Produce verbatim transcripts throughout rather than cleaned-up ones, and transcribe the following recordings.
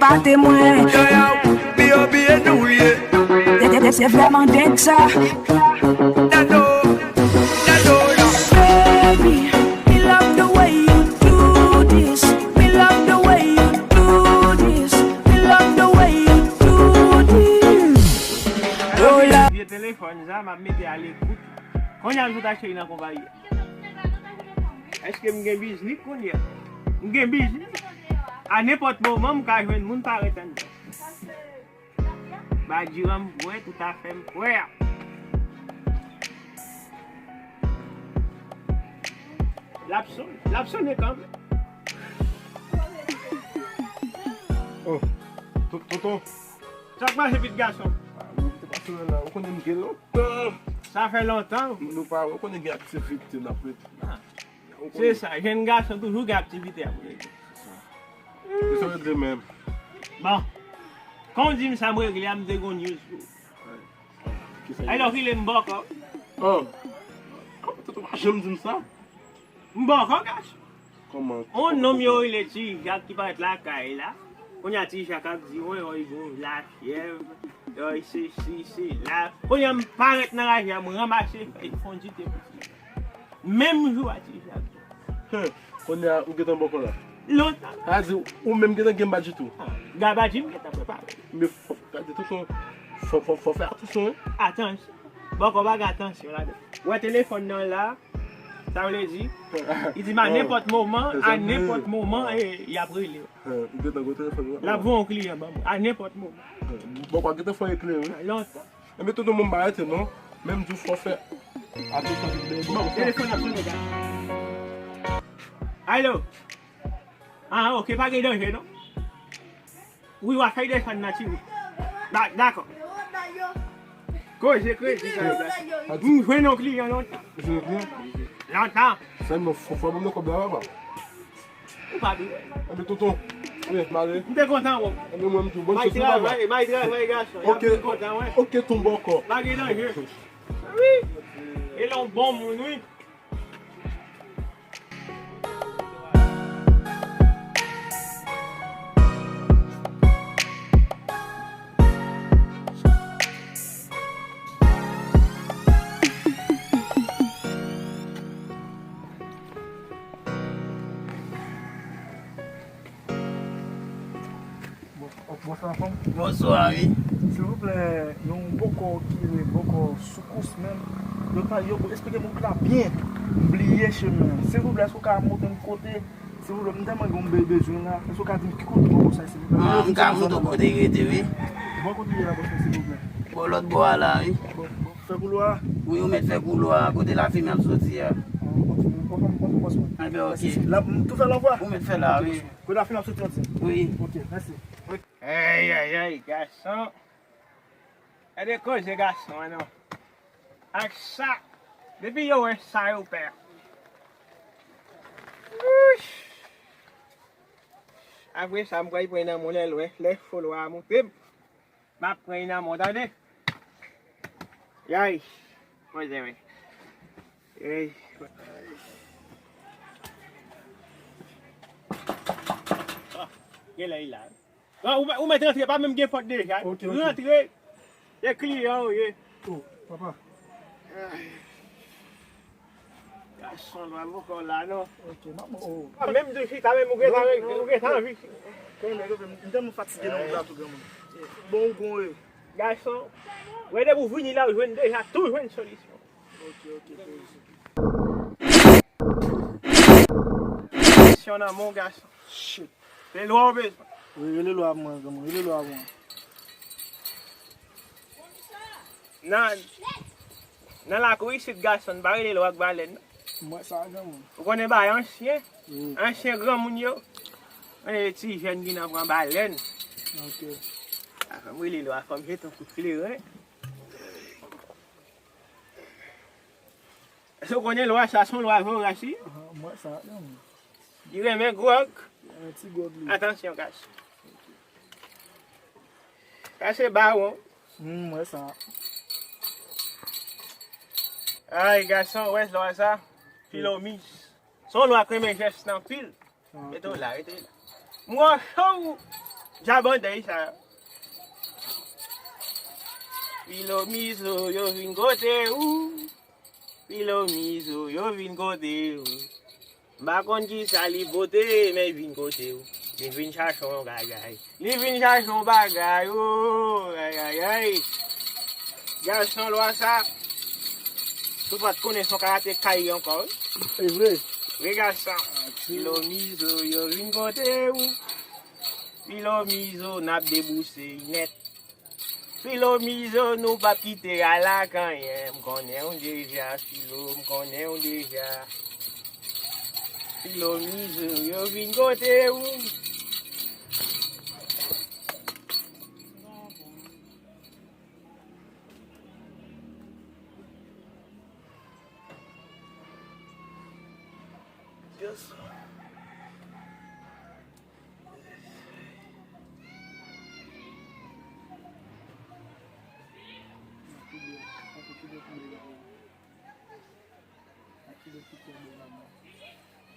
Pate mwen. Yo, yo, B O B e nou ye. Se, se, se vrèman deng sa. Nado, Nado la. Baby, me love the way you do this. Me love the way you do this. Me love the way you do this. Oh la. Vye telefòn sa, m ap mete a lekout. Kounye a m sot achte li nan konpayi a. Èske m gen biznis kounye a? M gen biznis. A nenpòt moman, m ka jwenn moun parèt anndan. Badjiran m prè, tout afè m prè. L ap son-, l ap sonnen kanmenm. Oh, ton-, tonton. Sa k pase, pitit gason? Ah, mwen te pase nan la. Ou konnen m gen lontan. Sa fè lontan. Nou pa, ou konnen gen aktivite n ap ret. Ah. Se sa, jèn gason toujou gen aktivite ap regle. Se sa yo di menm. Bon, kan w di m sa m regle a, m te gon news pou ou. Kisa? Alò, ki lè m bòkò. Oh. Tonton pa janm di m sa. M bòkò, gason. Kòman? On nonm yo rele Ti Jak ki parèt lakay la. Kounye a Ti Jak ap di, wi, wi, bon, lafyèv, wi, se si, se la. Kounye a m parèt nan raje a, m ranmase fèy, fondite pou Ti Jak. Menm jou a Ti Jak. Hum, kounye a, ou gentan bòkò la? Lontan. Sa di, ou menm gentan gen badji tou. Ah, gabadji m gentan prepare. Men fò, gade tonton, fò, fò, fò fè atansyon, wi. Atansyon. Bòkò pa gen atansyon ladan. Ou wè telefòn nan la, sa vle di, li di m a nenpòt moman, a nenpòt moman, e, y ap rele w. Hum, ou gentan gen telefòn nan. L ap voye yon kliyan ban mwen, a nenpòt moman. Hum, bòkò gentan fè yon kliyan, wi. Lontan. Enben, tonton, mwen pa rete non. Menm di w fò fè atansyon avèk bèl bò. Telefòn ap sonnen, gade. Alo. Ah, ok, pa gen danje non. Wi, w a fè desann nan, ti wi. Da-, dakò. Koze kredi sa yo. M jwenn yon kliyan lontan. Jwenn yon kliyan? Lontan. Sèlman fò, fò ban m nan kòb la, papa. Ou pa bezwen. Enben, tonton, wi, m ale. M te kontan, bon. Enben, mwen, m tou, bòn chans, papa. May travay, may travay, gason. Ok. M kontan, wi. Ok, tonton, bòkò. Pa gen danje. Wi. E la, yon bon moun, wi. Bon, bonswa, fanm. Bonswa, wi. Silvouplè, yon bòkò ki rele bòkò Soukous menm. Yo pa, yo esplike m wout la byen. M bliye chemen an. Silvouplè, èske w ka montre m kote? Silvouplè, m tèlman gen yon be-, bezwen la. Èske w ka di m ki kote bòkò sa, silvouplè? Ah, m ka montre w kote l rete, wi. Bò kote l ye la, bòkò, silvouplè? Bò lòt bò a la, wi. Bò, bò, fè koulwa a? Wi, ou mèt fè koulwa a, kote lafimen ap soti a. Ah, ou konn, ou konn, ou konn, ou konn. Enben, ok. La, m tou fè lanvwa? Ou mèt fè la, wi. Kote lafimen ap soti, an di? Wi. Ok, mèsi. Ay, ay, ay, gason. Gade koze gason an non. Ak sa, depi yo wè sa yo pè. Wouch! Apre sa, m pral pran nan mwen lè lwen, lè folo a monte m. M ap pran nan mwen, tande? Yay! Koze wi. Yay! Ah, gen lè li la. Ah, ou, ou mèt rantre, pa menm gen pòt deja. Ok, ok. Rantre. Se kliyan ou ye. Oh, papa. Gason, lwa poko la, non. Ok, m ap, oh. Ah, menm di chita, menm ou gentan, ou gentan anvi. Kanmenm, kanmenm, m tèlman fatige nan wout la tou, granmoun. Bon, ou gon, eh. Gason, wè depi ou vini la, ou jwenn deja, tou jwenn solisyon. Ok, ok, ok. Solisyon nan men w, gason. Shit. Rele lwa w bezwen. Wi, rele lwa mwen, granmoun. Rele lwa mwen. Nan, nan lakou isit, gason, pa rele lwa ak balèn, non. Mwen sa, granmoun. Ou konnen bagay ansyen? Wi. Ansyen granmoun yo. Konnen ti jèn ki nan pran balèn. Ok. A, fò m rele lwa, fò m jete yon kout kleren. Èske w konnen lwa sa, se yon lwa voras, wi? Aha, m wè sa, non. Li renmen gwòg. Li renmen ti gwòg, li. Atansyon, gason. Sa se bawon. Hmm, m wè sa. Ay, gason, w wè lwa sa? Filomis. Se yon lwa k renmen jès nan anpil. Ah, ok. Rete w la, rete w la. M wè w cho, ou. Jabandèy sa. Filomizo, yo vin kote ou. Filomizo, yo vin kote ou. M pa konn ki sa li pote, men vin kote ou. Li vin chache yon bagay. Li vin chache yon bagay, oh, ay, ay, ay. Gason lwa sa. Tou pa t konnen son karate kay ankò, wi. E vre. Wi, gason. Filomizo, yo vin kote ou. Filomizo, n ap debouse nèt. Filomizo, nou p ap kite al ak anyen. M konnen w deja, Filo, m konnen w deja. Filomizo, yo vin kote ou. Yes.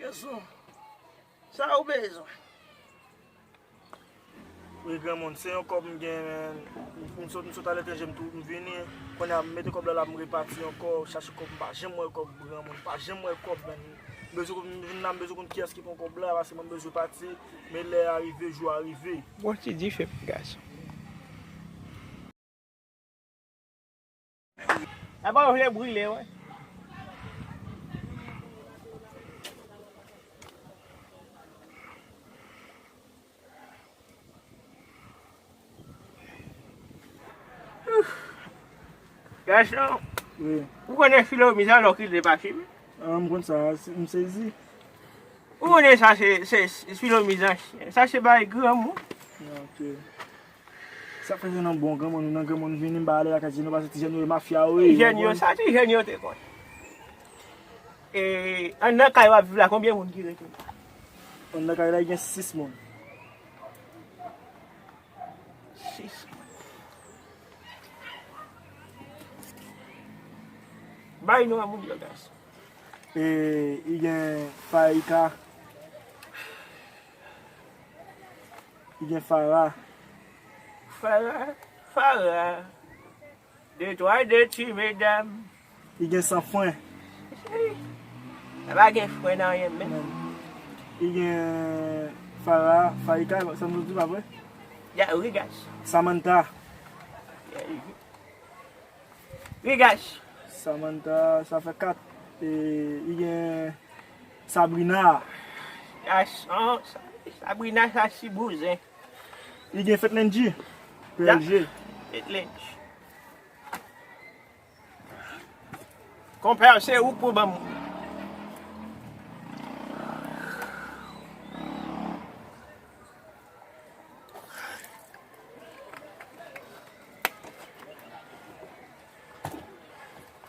Gason, sa ou bezwen? Wi, granmoun, se yon kòb m gen, men. M sot, m sot aletranje, m tou, m vini. Kounye a, m mete kòb la la, m repati ankò, chache kòb, m pa janm wè kòb, granmoun, m pa janm wè kòb, men. M bezwen konn, m vin la, m bezwen konn kiyès ki pran kòb la, paske mwen m bezwen pati, men lè a rive, jou a rive. Bon, ti dife, gason. Apa w vle brile, wi. Gason, wi. Ou konnen Filomiz alò ki te pase, wi. Ah, m konn sa, m sezi. Ou konnen sa se, se, se Filomiz an chen. Sa se bay granmoun. Ah, ok. Sa fè se nan bon granmoun, nou nan granmoun vini, m pa ale lakay ti jèn yo, paske ti jèn yo e mafya yo ye. Ti jèn yo, sa ti jèn yo te konn. E, anndan kay w ap viv la, konbyen moun ki rete? Anndan kay la, gen sis moun. Sis moun. Bay non a moun yo, gason. E, li gen Faika. Li gen Fara. Fara, Fara. De twa, de ti medam. Li gen Sanfren. Sa pa gen fren nan anyen menm. Li gen Fara, Faika, sa m di pa vre? Ya, wi, gason. Samantha. Ya, wi. Wi, gason. Samantha, sa fè kat. E, li gen Sabrina. Gason, Sa-, Sabrina, sa si bouzen. Li gen Fetlenji. P L G. Fetlenji. Konpè, se ou k pou ban m.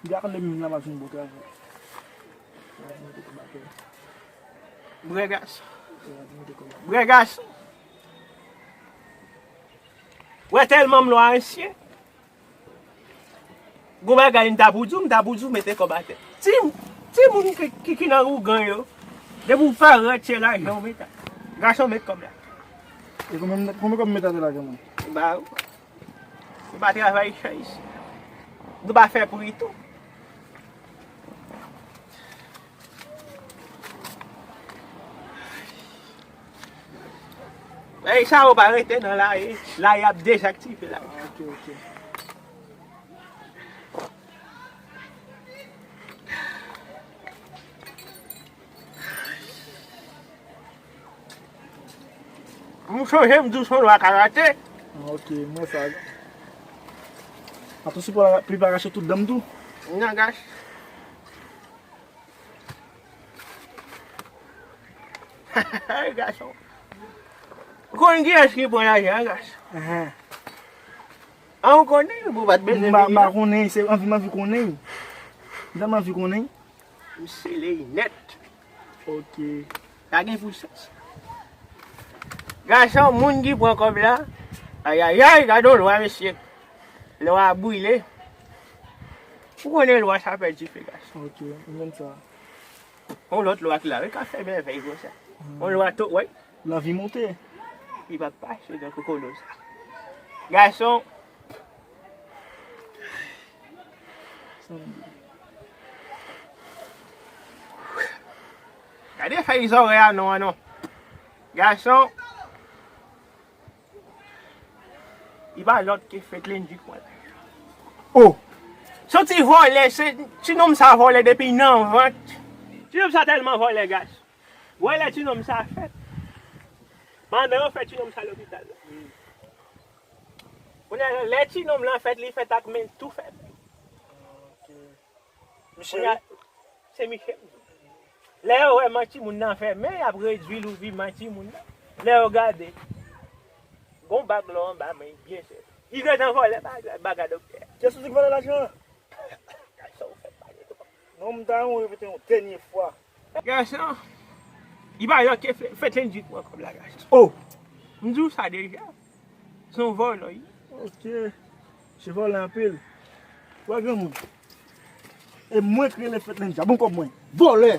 M te konn depi m la m ap jwenn bon travay. Brè gason. Brè gason. Wè tèlman m lwa ansyen. Gon bagay m ta pou di w, m ta pou di w mete kòb atè. Ti, timoun ki, ki, ki nan ougan yo, depi w pa rantre lajan w mete. Gason met kòb la. E konbyen, konbyen kòb m mete atè la, granmoun? Ba, ou pa travay chan isi. Nou pa fè pri tou. Ey, sa yo pa rete nan lari. Lari ap dezaktive la. Ah, ok, ok. M sonje m di w se yon lwa karate. Ah, ok, m wè sa. Atò, si pou la, pipa rache tout dan m tou. Non, gason. Gason. Ou konn kiyès ki pran lajan an, gason? Ahan. An, ou konnen, ou pa t bezwen vini la. M pa konnen, se anvi m anvi konnen. M tèlman anvi konnen. M sele nèt. Ok. Pa gen pou chans. Gason, moun ki pran kòb la, ayayay, gade yon lwa, mesye. Lwa brile. Ou konnen lwa sa pèdi dife, gason. Ok, m konn sa. Yon lòt lwa ki la, wi, ka fè mèvèy konsa. Hmm. Yon lwa tou, wi. Lanvi monte. Li p ap pase nan kokolo sa. Gason. Gade fèy zòrèy a non an non. Gason. Li pa lòt ke Fetlendy k pran. Oh! Se yon ti vòlè, se ti nonm sa vòlè depi nan vant. Ti nonm sa tèlman vòlè, gason. Wè lè ti nonm sa fèt. Mandan yo fè ti nonm sa lopital la. Kounye a, lè ti nonm lan fèt, li fèt ak men tou fèmen. Kounye a, se Michel. Lè yo wè man timoun nan fèmen, y ap redwi louvi man timoun nan. Lè yo gade, gon bag lò anba men byen sèvi. Li gentan vòlè baga, baga doktè. Kiyès ou di k vòlè lajan an? Sa w fè pale twòp. Non, m ta renmen repete yon dènye fwa. Gason, li pa lòt ke Fetlendy k pran kòb la, gason. Oh! M di w sa deja. Se yon vòlò, wi. Ok. Se vòlè anpil. Wè granmoun. E mwen k rele Fetlendy a. Bon kòb mwen. Vòlè!